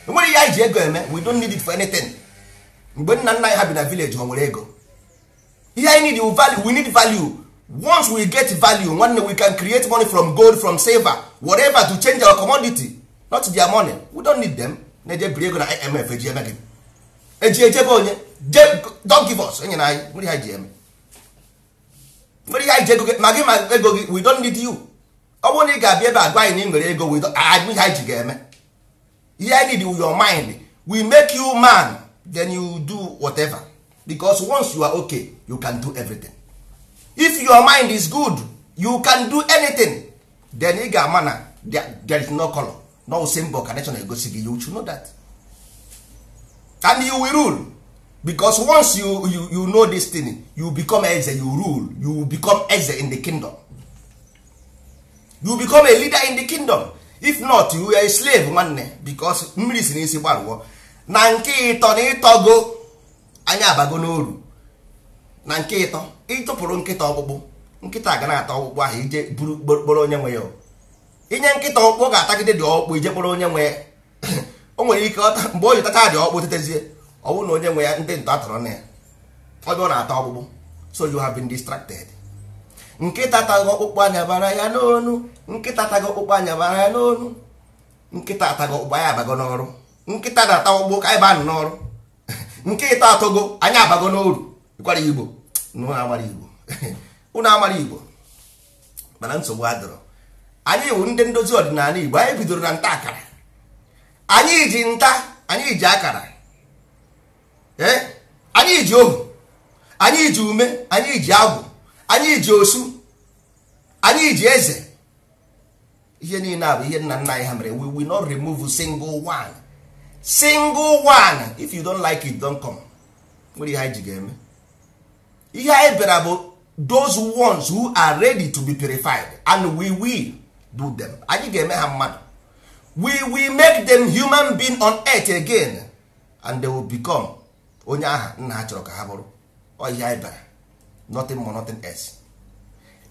Enweghị ihe anyị ji ego eme. We don't need it for anything. Mgbe nna nna anyị ha bi na village, ha nwere ego? Ihe anyị need, value. We need value. Once we get value, nwanne, we can create money from gold, from silver, whatever, to change our commodity, not their money. We don't need them. Na-eje biri ego na IMF eji eme gị eji ejebe onye. Don't give us. Onye na anyị nwere ihe anyị ji eme, nwere ihe anyị ji ego gị ma gị ma ego gị. We don't need you. Ọ bụrụ na ị ga-abịa ebe a gwa anyị na ị nwere ego, we don't anyị ihe anyị ji ga-eme. Ihe anyị need, your mind. We make you man, then you do whatever, because once you are okay, you can do everything. If your mind is good, you can do anything. Then ị ga-ama na there is no color, no symbol ka nation egosi gị. You should know that and you will rule, because once you know this thing, you become eze. You rule, you become eze in the kingdom, you become a leader in the kingdom. If not, you are a slave, nwanne, because mmiri si n'isi gbarụọ. Na nke ịtọ na ịtọgo anya abago n'oru. Na nke ịtọ, ịtụpụrụ nkịta ọkpụkpụ, nkịta ga na-ata ọkpụkpụ ahụ ije buru kpọrọ onye nwe ya. Inye nkịta ọkpụkpụ, ga-atagide dị ọkpụkpụ ije kpọrọ onye nwe ya. O nwere ike mgbe o ji tacha dị ọkpụkpụ tetezie, ọ bụrụ na onye nwe ya ndị ntọ atọrọ na ya ọbịa ọ na-ata ọkpụkpụ. So you have been distracted. Nkịta tago ọkpụkpụ, anya bara ya n'onu. Nkịta tago ọkpụkpụ, anya bara ya n'onu. Nkịta atago ọkpụkpụ, anya abago n'ọrụ. Nkịta na-ata ọkpụkpụ ka anyị baa n'ọrụ. Nkịta atọgo, anya abago n'oru. Ịkwara Igbo, unu amara Igbo, unu amara Igbo, mana nsogbu adịrọ. Anyị wụ ndị ndozi ọdịnala Igbo. Anyị bidoro na nta akara. Anyị ji nta, anyị ji akara, ee, anyị ji ohu, anyị ji ume, anyị ji agwụ, anyị ji osu, anyị ji eze. Ihe niile a bụ ihe nna nna anyị ha mere. We will not remove single one, single one. If you don't like it, don't come. Nwere ihe anyị ji ga-eme. Ihe anyị bịara bụ those ones who are ready to be purified, and we will do them. Anyị ga-eme ha mmadụ. We will make them human being on earth again, and they will become onye aha nna ha chọrọ ka ha bụrụ. Ọ ihe anyị bịara. Nothing more, nothing else,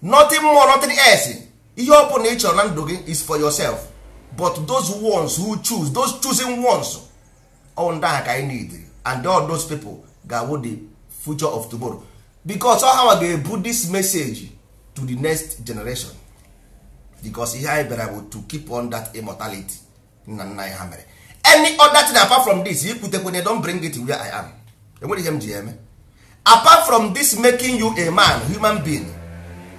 nothing more, nothing else. Ihe ọ bụla ị chọrọ na ndụ gị is for yourself, but those ones who choose, those choosing ones, ọ ndị ahụ ka anyị need, and all those people ga-awụ the future of tomorrow, because ọ ha ga-ebu this message to the next generation, because ihe anyị bịara bụ to keep on that immortality nna nna anyị ha mere. Any other thing apart from this, ikwutekwenye, don't bring it where I am. Enwere ihe m ji eme apart from this making you a man, human being.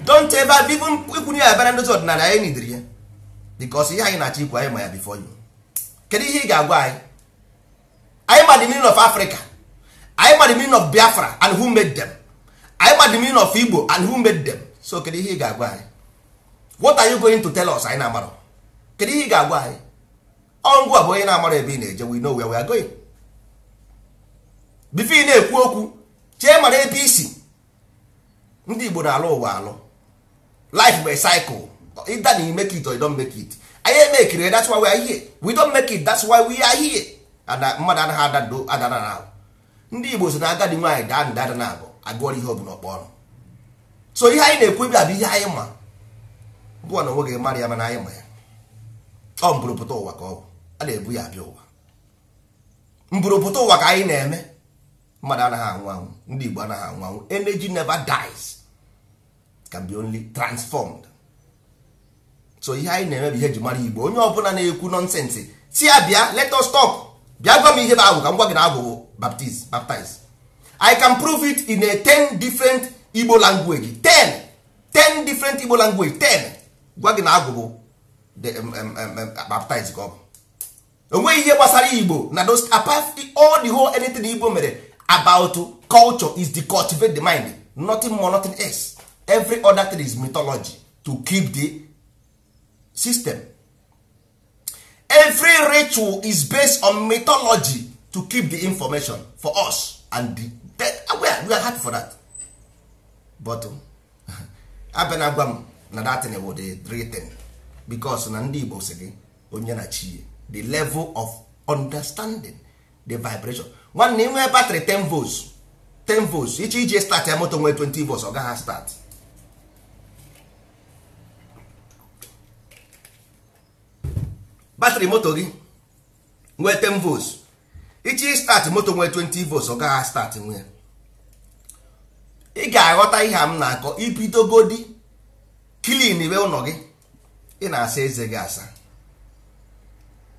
Don't ever even ikwunye ya bịara ndozi ọdịnala. Anyị nidiri ya because ihe anyị na-achọ ikwu, anyị ma ya before you. Kedu ihe ị ga-agwa anyị? Anyị ma the meaning of Africa, anyị ma the meaning of Biafra and who made them, anyị ma the meaning of Igbo and who made them. So kedu ihe ị ga-agwa anyị? What are you going to tell us anyị na-amarọ? Kedu ihe ị ga-agwa anyị? Ọngụ a bụ onye na-amara ebe ị na-eje. We know where we are going. Before ị na-ekwu okwu, chee mara ebe isi. Ndị Igbo na-alụ ụwa alụ. Life bụ a cycle. Either you make it or you don't make it. Anyị emekiri, that's why we are here. We don't make it, that's why we are here. And mmadụ anaghị adado adana na ahụ. Ndị Igbo so na agadi nwaanyị daa nda ada na abụ agụọrọ ihe ọbụla ọkpọ ọnụ. So ihe anyị na-ekwu ebe a bụ ihe anyị ma gụọ na onwe gị mara ya, mana anyị ma ya. Ọ mbụrụpụta ụwa ka ọ bụ a na-ebu ya abịa ụwa. Mbụrụpụta ụwa ka anyị na-eme. Mmadụ anaghị anwụ anwụ. Ndị Igbo anaghị anwụ anwụ. Energy never dies, can be only transformed. So ihe anyị na-eme bụ ihe eji mara Igbo. Onye ọbụla na-ekwu nonsense si ya bịa, let us talk. Bịa gwa m ihe bụ agwụ ka m gwa gị na agwụ bụ baptize. I can prove it in a 10 different Igbo language. 10 different Igbo language. 10 gwa gị na agwụ bụ baptize ka ọ bụ. Onweghị ihe gbasara Igbo na those apart all the whole anything Igbo mere about culture is to cultivate the mind, nothing more, nothing else. Every other thing is mythology to keep the system. Every ritual is based on mythology to keep the information for us, and we are happy for that. But abịa na gwa m na that thing bụ the written, because na ndị Igbo sị gị onye na chi, the level of understanding, the vibration. Nwanne inwe batrị 10 volts, 10 volts iche ije start ya moto nwee 20 volts, ọ gaghị start. Batrị moto gị nwee 10 volts, iche start moto nwee 20 volts, ọ gaghị start nwee. Ị ga-aghọta ihe a m na-akọ. Ibidogodi clean iwe ụlọ gị, ị na-asa eze gị asa.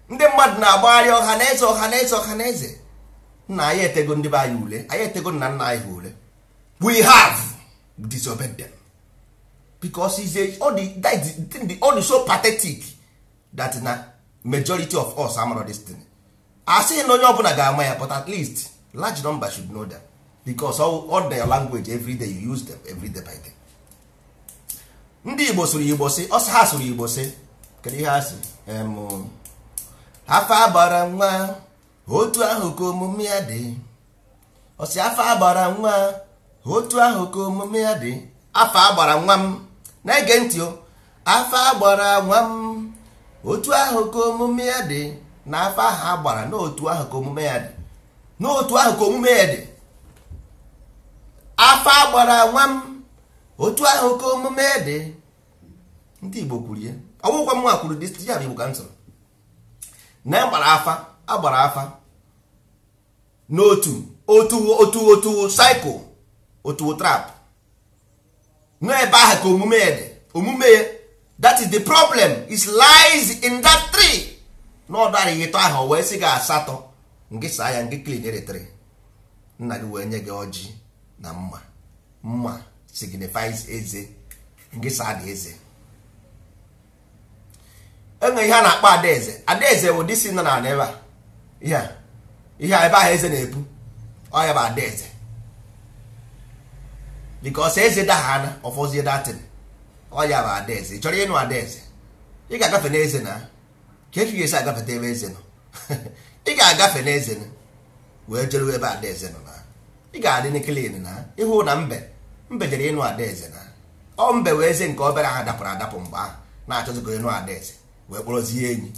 Ndị mmadụ na-agbagharị ọha na eze, ọha na eze, ọha na eze. Nna anyị etego ndị be anyị ule, anyị etego nna nna anyị ha ule. We have disobeyed them because all the so pathetic that na majority of us amara this thing. Asịghị na onye ọbụla ga-ama ya, but at least large number should know that, because all their language every day you use them every day by day. Ndị Igbo sụrụ Igbo sị, ọsọ ha sụrụ Igbo sị, kedu ihe ha sị? Afa gbara nwa otu ahụ ka omume ya dị. Ọsị afa agbara nwa otu ahụ ka omume ya dị. Afa agbara nwa m, na-ege ntị o. Afa agbara nwa m otu ahụ ka omume ya dị. Na afa ahụ agbara n'otu ahụ ka omume ya dị. N'otu ahụ ka omume ya dị. Afa agbara nwa m otu ahụ ka omume ya dị. Ndị Igbo kwuru ya. Ọ bụghịkwa mụ kwuru dị ya bụ Igbo ka m sọrọ. Na agbara afa, agbara afa n'otu otu otu otu cycle, otu trap. N'ebe ahụ ka omume ya dị. Omume ya, that is the problem, is lies in that tree. N'ọdara ịtọ ahụ wee sị gị asatọ, ngị saa ya, ngị clean the tree. Nna gị wee nye gị ọjị na mma. Mma signifies eze, ngị saa dị eze. Enwe ihe a na-akpọ adaeze. Adaeze bụ disi nọ n'ala ebe a. Ihe a ebe ahụ eze na-epu, ọ ya bụ adaeze. Because eze daghana ọfọzie datin, ọ ya bụ adaeze. Ị chọrọ ịnụ adaeze, ị ga-agafe n'eze na ka ị ga-esi agafete ebe eze nọ. Ị ga-agafe n'eze nọ wee jeruo ebe adaeze nọ na ị ga-adị n'klin na ịhụ na mbe mbe jere ịnụ adaeze na ọ mbe wee eze nke obere ahụ dapụrụ adapụ mgbe ahụ na-achọzi ka ịnụ adaeze wee kpọrọzie enyi.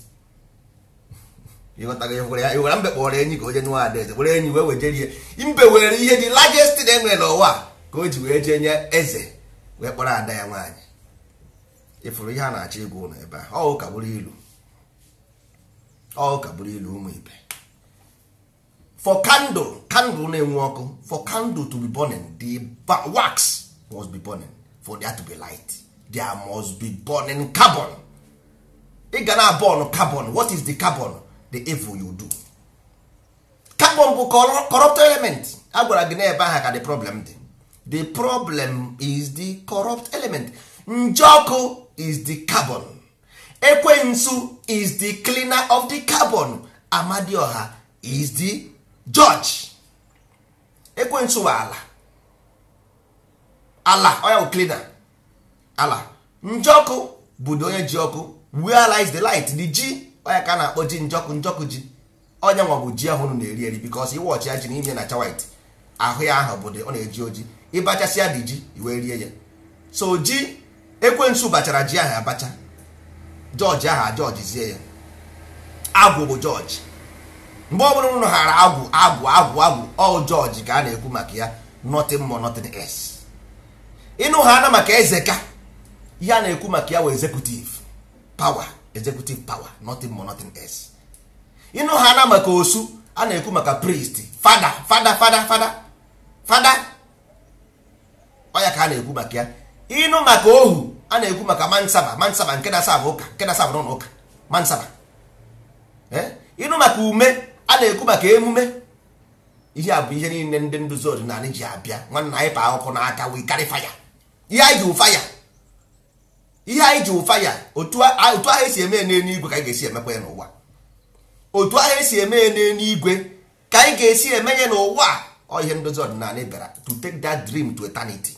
Ịghọtara mbe kpọrọ enyi ka o jee nụọ adaeze, were enyi wee wejerie. Mbe were ihe dị largest thing enwere n'ụwa ka o ji wee jee nye eze wee kpọrọ ada ya nwaanyị. Ịfụrụ ihe a na-achọ ịgwa ụlọ ebe a, ọ ụka bụrụ ilu, ọ ụka bụrụ ilu ụmụ ibe. For candle, candle na-enwe ọkụ, for candle to be burning, the wax must be burning. For there to be light, there must be burning carbon. Ị ga na burn carbon. What is the carbon? The evil you do. Carbon bụ corrupt element. A gwara gị n'ebe ahụ ka the problem dị. The problem is the corrupt element. Njọkụ is the carbon. Ekwensu is the cleaner of the carbon. Amadioha is the judge. Ekwensu bụ ala. Ala ọ ya bụ cleaner. Ala. Njọkụ bụ onye ji ọkụ. Where lies the light? The ji onye ka a na-akpọ ji njọkụ, njọkụ ji. Onye nwa bụ ji ahụ na-eri eri, because iwọchi ya ji n'ime na-acha white. Ahụ ya ahụ bụ ọ na-eji oji. Ịbachasịa dị ji iwee rie ya. So ji ekwensu bachara ji ahụ abacha. Jọji ahụ ajọjizie ya. Agwụ bụ jọji. Mgbe ọ bụla unu ghara agwụ agwụ agwụ agwụ, ọ jọji ka a na-ekwu maka ya, nothing more nothing else. Ịnụ ha na maka eze ka ihe a na-ekwu maka ya wụ executive power, executive power, nothing more nothing else. Ịnụ ha na maka osu, a na-ekwu maka priest, fada fada fada fada fada, ọ ya ka a na-ekwu maka ya. Ịnụ maka ohu, A na-ekwu maka mansaba, mansaba nke na-asa bụ ụka, nke na-asa bụ n'ụlọ ụka, mansaba. Ịnụ maka ume, a na-ekwu maka emume. Ihe a bụ ihe niile ndị nduzi ọdịnala ji abịa. Nwanna anyị pa akụkọ n'aka, we carry fire. Ihe anyị ji fire, ihe anyị ji fire. Otu ahụ esi eme n'eluigwe ka anyị ga-esi emekwa ya n'ụwa. Otu ahụ esi eme n'eluigwe ka anyị ga-esi eme ya n'ụwa. Ọ ihe ndozi ọdịnala bịara to take that dream to eternity.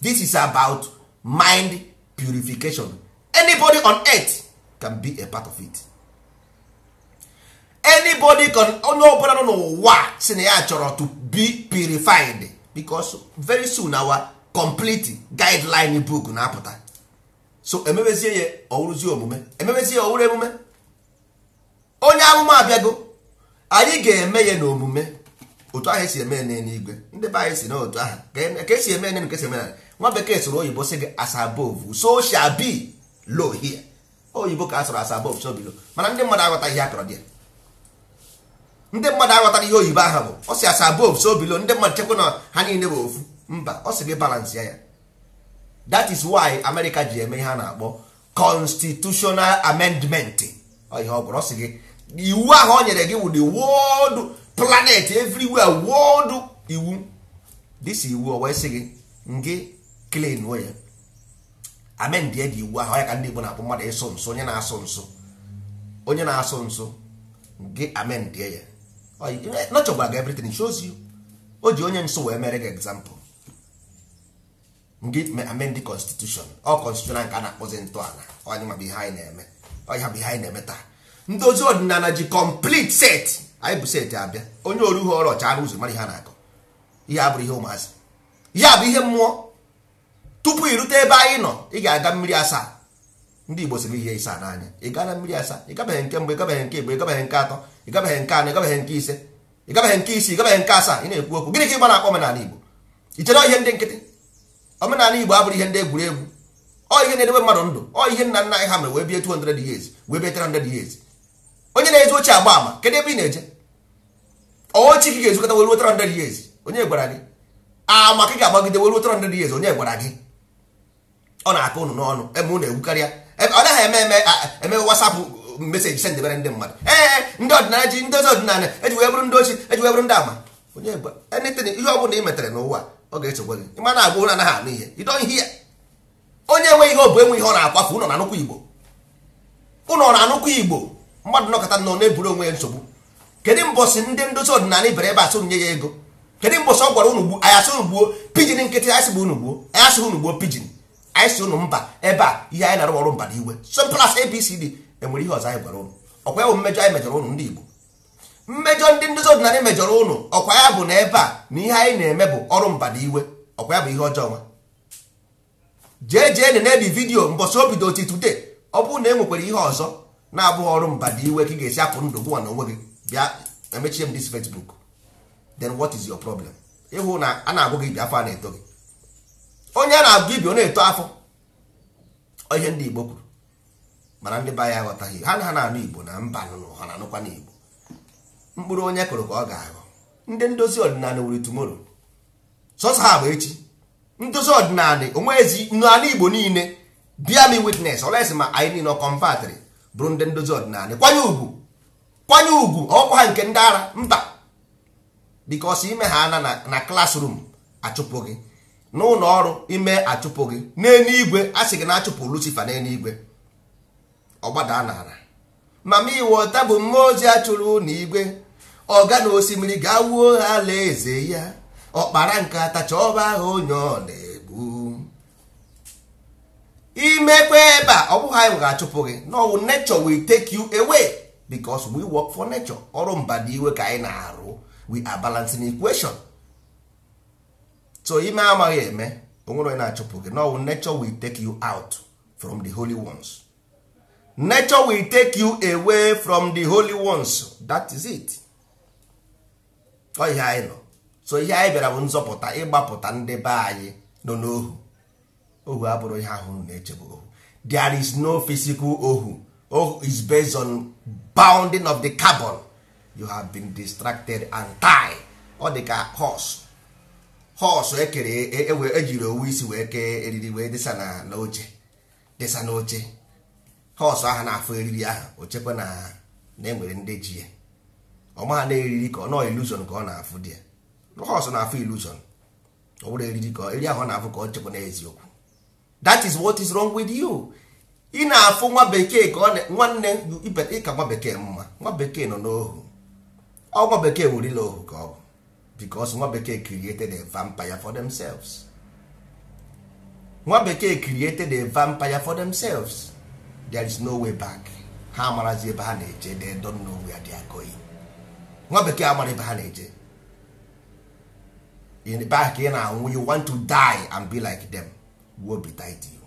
This is about mind purification. Anybody on earth can be a part of it. Anybody can, onye ọbụla nọ n'ụwa si na ya chọrọ to be purified, because very soon our complete guideline book na-apụta. So emebezie ya ọwụrụzie omume, emebezie ya ọwụrụ emume. Onye amụma abịago, anyị ga-eme ya n'omume otu ahụ esi eme n'eluigwe. Ndị be anyị si na otu ahụ ka esi eme n'elu ka esi eme na nwa bekee soro oyibo sị gị as above so shall be low here. Oyibo ka a sọrọ as above so below, mana ndị mmadụ aghọta ihe akọrọ dị ya. Ndị mmadụ aghọtara ihe oyibo ahụ bụ ọ sị as above so below. Ndị mmadụ chekwa na ha niile bụ ofu. Mba, ọ sị gị balance ya. That is why America ji eme ihe a na-akpọ constitutional amendment. Ọ ihe ọ gwara, ọ sị gị iwu ahụ o nyere gị wụ the world planet everywhere world iwu. This iwu o wee sị gị ngị clean ya, amend ya dị iwu ahụ. Ya ka ndị Igbo na-akpọ mmadụ ịsụ nsụ, onye na-asụ nsụ, onye na-asụ nsụ gị amend ya. Nature gwara gị everything, shows you. O ji onye nsụ wee mere gị example. Ngị amend the constitution. Ọ constitution nke a na-akpọzi ntọala. Onye ma bụ ihe anyị na-eme, ọ ya bụ ihe anyị na-eme taa. Ndozi ọdịnala ji complete set. Anyị bụ set abịa. Onye oruhu ọrụ ọcha n'ụzọ mara ihe a na-akọ. Ihe abụrụ ihe ụmụazị, ihe a bụ ihe mmụọ. Tupu irute ebe anyị nọ, ị ga-aga mmiri asaa. Ndị Igbo sịrị ihe isaa n'anya. Ị gaa na mmiri asaa, ị gabeghị nke mbụ, ị gabeghị nke igbo, ị gabeghị nke atọ, ị gabeghị nke anọ, ị gabeghị nke ise, ị gabeghị nke isii, ị gabeghị nke asaa. Ị na-ekwu okwu gịnị ka ịgba na-akpọ omenala Igbo? I chere ihe ndị nkịtị? Omenala Igbo abụrụ ihe ndị egwuregwu. Ọ ihe na-edebe mmadụ ndụ. Ọ ihe nna nna anyị ha mere wee bie 200 years, wee bie 300 years. Onye na-ezu oche agba ama, kedu ebe ị na-eje? Ochi ka ị ga-ezukọta wee ruo 300 years? Onye gwara gị ama ka ị ga-agbagide wee ruo 300 years? Onye gwara gị? Ọ na-akọ unu n'ọnụ eme unu egwukarịa. Ọ naghị eme eme eme WhatsApp message sendebere ndị mmadụ. Ee, ndị ọdịnala ji ndozi ọdịnala eji wee bụrụ ndị ochi, eji wee bụrụ ndị ama. Onye gwa anything, ihe ọ bụla ị metere n'ụwa ọ ga-esokwa gị. Ịma na-agwa ụnụ anaghị anụ ihe. You don't hear. Onye enwe ihe ọ bụ enwe ihe ọ na-akwafu. Ụnọ na-anụkwa Igbo, ụnọ na-anụkwa Igbo. Mmadụ nọkọta nọ na-eburu onwe ya nsogbu. Kedu mbọsị ndị ndozi ọdịnala ibere ebe asụ nye ya ego? Kedu mbọsị ọ gwara unu gbuo anyị? Asị unu gbuo pigeon nkịtị? Anyị sị bụ unu gbuo? Anyị asị unu gbuo pigeon? Anyị sị unu mba. Ebe a ihe anyị na-arụ ọrụ mba na iwe, simple as ABCD. Enwere ihe ọzọ anyị gwara unu? Ọkwa ya bụ mmejọ anyị mejọrọ unu ndị Igbo, mmejọ ndị ndozi ọdịnala mejọrọ unu. Ọkwa ya bụ na ebe a na ihe anyị na-eme bụ ọrụ mba na iwe. Ọkwa ya bụ ihe ọjọọ nwa. Jee jee nene dị video mbọsị o bido ti today. Ọ bụrụ na e nwekwara ihe ọzọ na-abụghị ọrụ mba dị iwe ka ị ga-esi apụ ndụ gụnwa na onwe gị, bịa emechie m this Facebook. Then what is your problem? Ịhụ na a na-agwụ gị ibi afọ, a na-eto gị. Onye a na-agụ ibi, ọ na-eto afọ. Ọ ihe ndị Igbo kwuru, mana ndị be anyị aghọtaghị ha. Na ha na-anụ Igbo na mba nụnụ, ha na-anụkwa n'Igbo. Mkpụrụ onye kụrụ ka ọ ga-aghọ. Ndị ndozi ọdịnala wuri tomorrow, sọsọ ha bụ echi. Ndozi ọdịnala onwezi n'ala Igbo niile. Bịa me witness, olesi ma anyị niile convertịrị bụrụ ndị ndozi ọdịnala. Kwanye ugwu, kwanye ugwu ọkwa ha nke ndị ara mba, because ime ha ana na classroom achụpụ gị, n'ụlọ ọrụ ime achụpụ gị, n'eluigwe a sị gị na achụpụ Lucifer n'eluigwe, ọgbada n'ala. Mama iwọta bụ mmụọ ozi achụrụ n'igwe, ọga na osimiri ga-awuo ha alaeze ya, ọkpara nke atacha ọba ahụ onye ọ na-egbu. Imekwe ebe a, ọ bụghị anyị ga-achụpụ gị. No, nature will take you away because we work for nature. Ọrụ mba dị iwe ka anyị na-arụ. We are balancing equation. So ime amaghị eme, onwere onye na-achụpụ gị. No, nature will take you out from the holy ones. Nature will take you away from the holy ones. That is it. Ọ ihe anyị nọ. So ihe anyị bịara bụ nzọpụta, ịgbapụta ndị be anyị nọ n'ohu. Ohu abụrụ ihe ahụ na-echebe ohu. There is no physical ohu. Ohu is based on bounding of the carbon. You have been distracted and tied. Ọ dị ka horse. Horse ekere ejiri owu isi wee kee eriri wee desa na n'oche, desa n'oche. Horse ahụ na-afụ eriri ahụ, ochekwa na enwere ndị ji ya. Ọ maha na eriri ka ọ nọ illusion ka ọ na-afụ dị ya. Horse na-afụ illusion, ọ bụrụ eriri ka eriri ahụ ọ na-afụ ka ọ chekwa na eziokwu. That is what is wrong with you. Ị na-afụ nwa bekee ka ọ nwanne ịka nwa bekee mma. Nwa bekee nọ n'ohu, ọ nwa bekee werila ohu ka ọ bụ, because nwa bekee created a vampire for themselves. Nwa bekee created a vampire for themselves. There is no way back. Ha amarazi ebe ha na-eje. They don't know where they are going. Nwa bekee amara ebe ha na-eje. Ebe ahụ ka ị na-anwụ. You want to die and be like them. Woe betide you.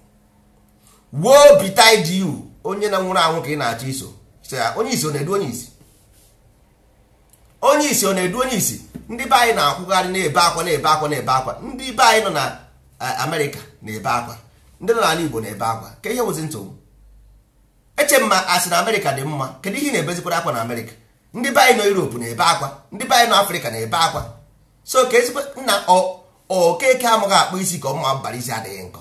Woe betide you. Onye na nwụrụ anwụ ka ị na-achọ iso. Onye isi ọ na-edu onye isi? Onye isi ọ na-edu onye isi? Ndị be anyị na-akwụgharị na-ebe akwa, na-ebe akwa, na-ebe akwa. Ndị be anyị nọ na Amerịka na-ebe akwa, ndị nọ n'ala Igbo na-ebe akwa. Ka ihe wụzi nsogbu? Eche mma asị na Amerịka dị mma, kedu ihe ị na-ebezikwara akwa na Amerịka? Ndị be anyị nọ Europe na-ebe akwa, ndị be anyị nọ Afrịka na-ebe akwa. So ka ezigbo nna okeke amaghị akpụ isi ka ọmụma bara isi adịghị nkọ.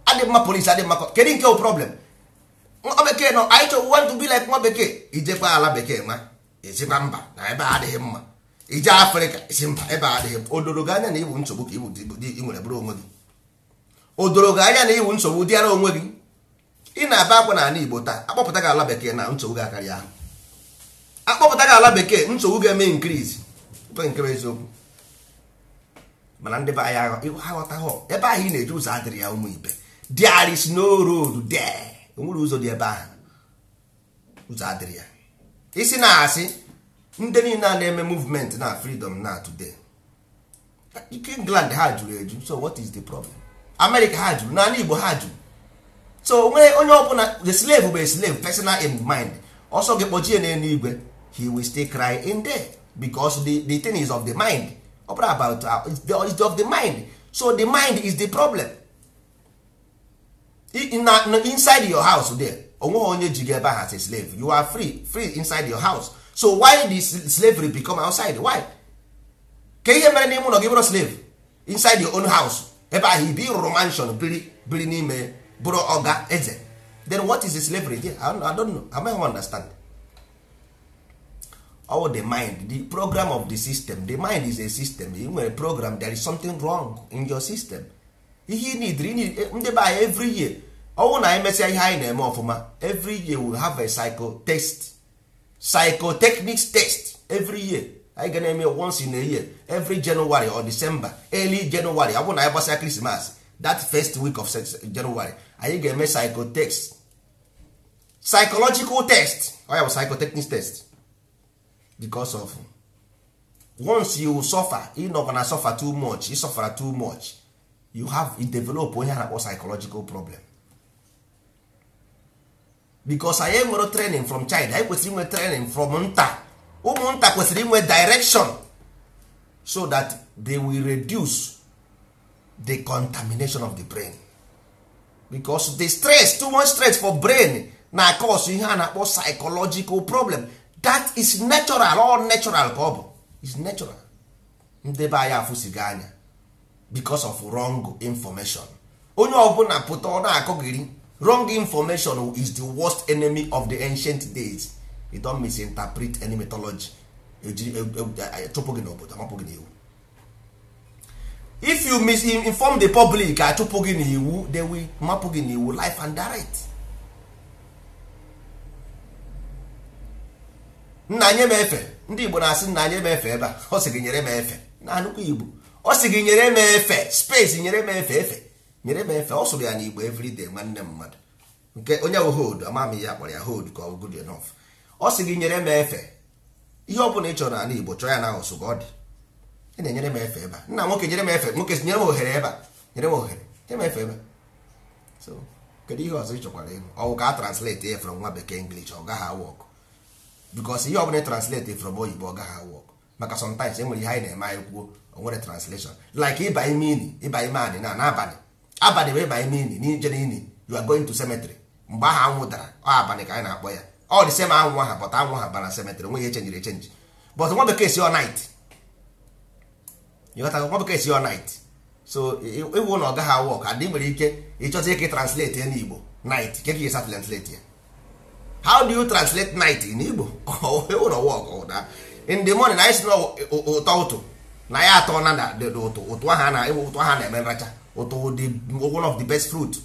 Adị mma polisi adị mma. Kedu nke bụ problem? Nwa bekee nọ anyị chọrọ want to be like nwa bekee. Ijekwa ala bekee nwa esikwa mba na ebe adịghị mma. Ije Afrịka isi mba ebe adịghị mma. O doro gị anya na iwu nsogbu ka ị nwere bụrụ onwe gị. O doro gị anya na iwu nsogbu dịara onwe gị. Ị na-aba akwa n'ala Igbo taa, akpọpụta gị ala bekee na nsogbu ga-akarị ahụ. Akpọpụta gị ala bekee, nsogbu ga-eme increase. Nke bụ eziokwu, mana ndị be anyị aghọtaghọ ebe ahụ ị na-eje. Ụzọ adịrị ya, ụmụ ibe. There is no road there. Enwere ụzọ dị ebe ahụ? Ụzọ adịrị ya. Isi na-asị ndị niile a na-eme movement na freedom na today, England ha juru eju. So what is the problem? America ha juru, n'ala Igbo ha juru. So onwe onye ọbụla, the slave bụ a slave personal in mind. Ọsọ gị kpọchie n'eluigwe, he will still cry in there, because the thing is of the mind. Ọ bụrụ about it's of the mind. So the mind is the problem. Na inside your house there, onweghị onye ji gị ebe ahụ as a slave. You are free, free inside your house. So why this slavery become outside? Why? Ka ihe mere n'ime ụlọ gị bụrụ slave inside your own house? Ebe ahụ ibi rụrụ mansion, biri biri n'ime, bụrụ ọga eze, then what is the slavery there? I don't know. I don't understand. All the mind, the program of the system. The mind is a system. Ị nwere program. There is something wrong in your system. Ihe you need ndị be anyị, every year, ọnwụ na emesịa ihe anyị na-eme ọfụma, every year we have a psycho test, psychotechnics test. Every year anyị ga na-eme once in a year, every January or December, early January. Ọ bụrụ na anyị gbasịa Christmas, that first week of January, anyị ga-eme psychotest, psychological test. Ọ ya bụ psychotechnics test, because of once you suffer, ị nọkwa na suffer too much, ị suffer too much, you have you develop onye a na-akpọ psychological problem, because anyị nwere training from child. Anyị kwesịrị inwe training from nta. Ụmụnta kwesịrị inwe direction so that they will reduce the contamination of the brain, because the stress, too much stress for brain na cause ihe a na-akpọ psychological problem. That is natural, all natural ka ọ bụ, is natural. Ndị be anyị afụsigo anya because of wrong information. Onye ọbụla pụta, ọ na-akọgiri. Wrong information is the worst enemy of the ancient days. You don't misinterpret any mythology, ejiri chụpụ gị n'obodo, amapụ gị n'iwu. If you misinform the public, achụpụ gị n'iwu. They will mapụ gị n'iwu life and direct. Nna, nye m efe. Ndị Igbo na-asị, "Nna, nye m efe ebe a." Ọ sị gị nyere m efe na nnukwu Igbo. Ọ sị gị nyere m efe space, nyere m efe, efe, nyere m efe. Ọ sụrụ ya n'Igbo everyday. Nwanne mmadụ nke onye bụ hold, ama m ihe a kpọrọ ya, hold ka ọ good enough. Ọ sị gị nyere m efe. Ihe ọ bụla ị chọrọ n'ala Igbo, chọọ ya na asụsụ ka ọ dị. Ị na-enyere m efe ebe a. Nna nwoke, nyere m efe. Nwoke si nyere m ohere ebe a, nyere m ohere, nyere m efe ebe a. So kedu ihe ọzọ ị chọkwara ịhụ? Ọ bụ ka a translate ya from nwa bekee English, ọ gaghị work, because ihe ọ bụla ị translate from oyibo, ọ gaghị work, maka sometimes e nwere ihe anyị na-eme, anyị kwuo, o nwere translation, like ịba ime ini, ịba ime anị na n'abalị. Abalị bụ ịba ime ini n'ije n'ini. You are going to cemetery mgbe ahụ anwụ dara. Ọ abalị ka anyị na-akpọ ya. Ọ dị same anwụ ahụ, but anwụ ahụ bara cemetery, onwe ihe echenjiri echenji, but nwa bekee si all night. Ịghọtago? Nwa bekee si ọ night. So ịwụ na ọ gaghị awọk adị nwere ike ịchọta ike translate ya n'Igbo night ke ka ị translate ya. How do you translate night in Igbo? Ịwụ na work na in the morning anyị si na ụtọ ụtụ na ya atọ na ụtụ ụtụ aha na ụtụ aha na-eme nracha ụtụ the one of the best fruit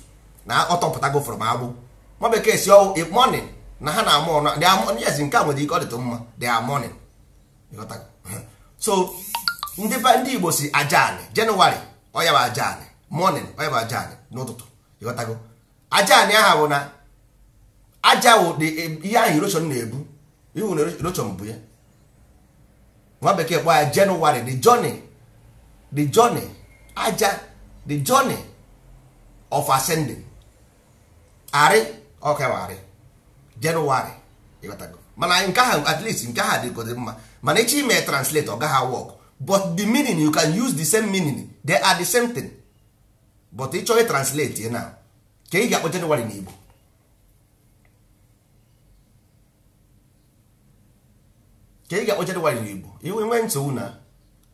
na ọtọpụtago from agbụ. Nwa bekee si ọ morning na ha na-amụ ọnụ yes, nke a nwere ike ọ dịtụ mma, they are morning. So ndị Igbo si ajaanị Jenụwarị ọya bụ ajaanị morning, ọya bụ ajaanị n'ụtụtụ. Ịghọtago? Ajaanị aha bụ na aja wụ ihe ahụ erosion na-ebu, ihu na erosion bụ ya. Nwa bekee kpọọ ya Jenụwarị, the journey aja, the journey of ascending arị ọkawarị Jenụwarị. Ịghọtago? Mana nke ahụ at least nke ahụ dịgodị mma, mana ịchọ ime translate ọ gaghị work, but the meaning you can use the same meaning, they are the same thing, but ịchọ translate ya now ka ị ga-akpọ Jenụwarị n'Igbo. Ka ị ga-akpọ Jenụwarị n'Igbo iwe nwee nsogbu na.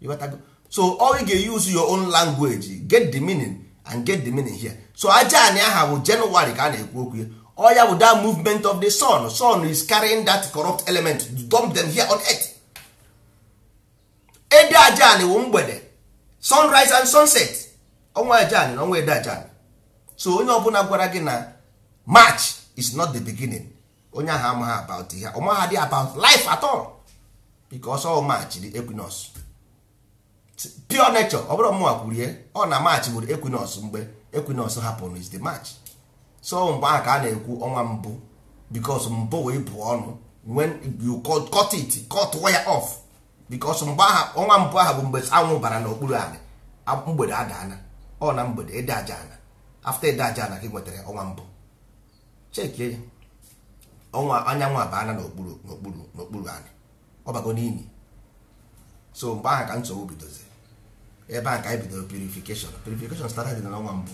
Ịghọtago? So all you ga-use your own language, get the meaning and get the meaning here. So aja anị aha bụ Jenụwarị ka a na-ekwu okwu ya. Ọ ya bụ that movement of the sun. Sun is carrying that corrupt element to dump them here on earth. Ede aja anị wụ mgbede, sunrise and sunset. Ọnwa aja anị na ọnwa ede aja anị. So onye ọbụla gwara gị na March is not the beginning, onye ahụ amaghị about ihe, ọ maghị about life at all, because all March the equinox pure nature. Ọ bụrụ mụnwa kwurie ọ na March bụ equinox, mgbe equinox hapụrụ is the March. So mgbe ahụ ka a na-ekwu ọnwa mbụ, because mbụ wee bụ ọnụ when you cut it, cut wire off, because mgbe ahụ ọnwa mbụ ahụ bụ mgbe anwụ bara n'okpuru anị, mgbede adaana, ọ na mgbede ede aja ana, after ede aja ana ka ị nwetara ọnwa mbụ. Chekie ya, ọnwa anyanwụ abaana n'okpuru n'okpuru n'okpuru anị, ọ bago n'imi. So mgbe ahụ ka nsogbu bidoziri, ebe ahụ ka anyị bidoro purification. Purification started n'ọnwa mbụ.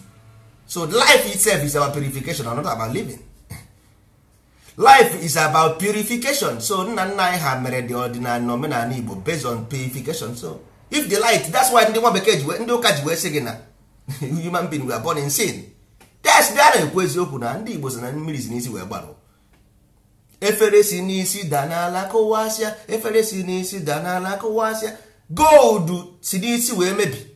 So life itself is about purification, not about living. Life is about purification. So nna nna anyị ha mere dị ọdịnala na omenala Igbo based on purification. So if the light, that's why ndị nwa bekee ji ndị ụka ji wee sị gị na human being were born in sin. That's the na-ekwu eziokwu na ndị Igbo sị na mmiri si n'isi wee gbarụ. Efere si n'isi da n'ala kụwasịa, efere si n'isi da n'ala kụwasịa, gold si n'isi wee mebi.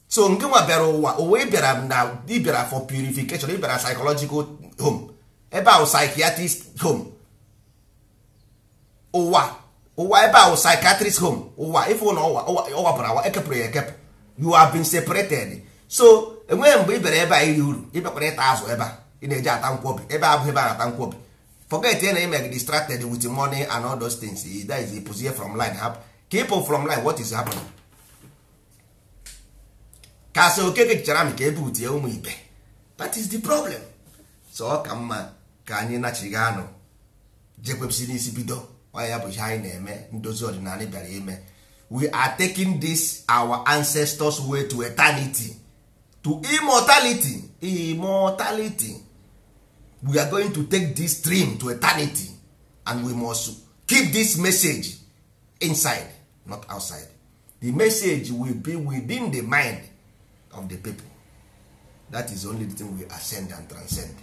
So nke nwa bịara ụwa, ụwa ị bịara na ị bịara for purification, ị bịara psychological home, ebe ahụ psychiatrist home, ụwa ụwa ebe ahụ psychiatrist home, ụwa ife na ụwa ụwa pụrụ awa ekepụrụ ya ekepụ, you have been separated. So enweghị mgbe ị bịara ebe a iri uru, ị bịakwara ịta azụ ebe a ị na-eji ata nkwobi, ebe abụghị ebe a na-ata nkwobi. Forget na ime gị distracted with money and all those things. That is pụzie from line, keep from line. What is happening? Ka sị okeke chichara m ka ebe utie ụmụ ibe. That is the problem. So ọ ka mma ka anyị nachiga anụ jekwepụsị n'isi bido. Ọ ya bụ ihe anyị na-eme, ndozi ọdịnala bịara ime. We are taking this our ancestors way to eternity, to immortality. Immortality. We are going to take this dream to eternity, and we must keep this message inside, not outside. The message will be within the mind of the people. That is only the thing we ascend and transcend.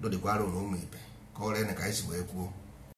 Dodikwara ụmụ ibe ka ọrịa na ka anyị si wee kwuo.